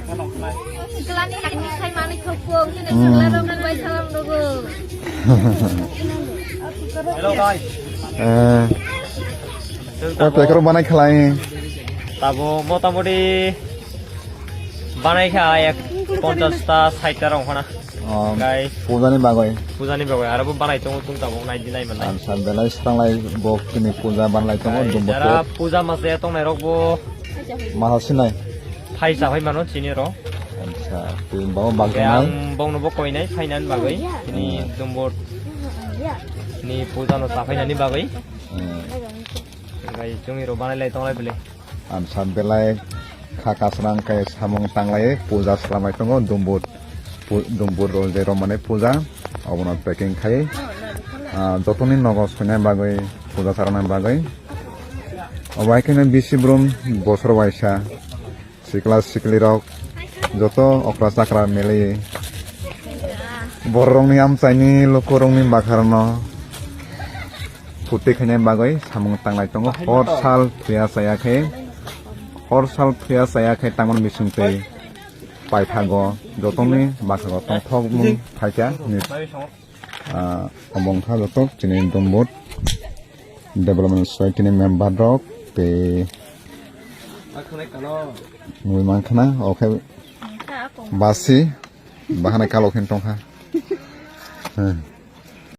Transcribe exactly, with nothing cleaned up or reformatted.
Klani kini khai mani khokpo, kini Hmm. Sengla rok nang bai salam rogo. Hello guys. Eh. Chwng Oh, tabo, pekrok banai khlai. Tabo motamoti banai kha ek ponchas ta, sait ta rong khana. Oh, guys. Pujani bagwi. Pujani bagwi, aro bo banai tongo chwng tabo nai di nai manai. Ansa belai swranglai bo kini puja banlai tongo, Guys, dumbo jara pet. Puja mase tongnai rok bo Masa sinai. Phai sa phai mano chini ro. Acha, twi bo bang Khe nai. Ang bongno bo koinai phainani bagwi. Chini Hmm. Dumbur ni puja no sa phainani bagwi. Hmm. Gai chungi ro banai lai tonglai bele. Ansa belai kha kasrang kai samung tanglai puja slamai tongo Dumbur. Pu-, Dumbur ro je ro mane puja. Obono packing khai. Ah, jotoni nogo soinai bagwi puja sarana bagwi. Obo hai khe bisi brum bosor waisa. Sikla sikli rok joto okra chakra meli borok rokni amchaini luku rokni bakharno phuti khaina bagwi samung tanglai tongo hor sal thuya chaya khe hor sal thuya chaya khe tangmani bising twi paithago jotoni bakhago tongthok mung phaikha ni ah, obo wngkha joto chini Dumbur. Development Society ni member rok tei nugwi mankha na o khe basi bahai kalo khe tongkha. Hmm.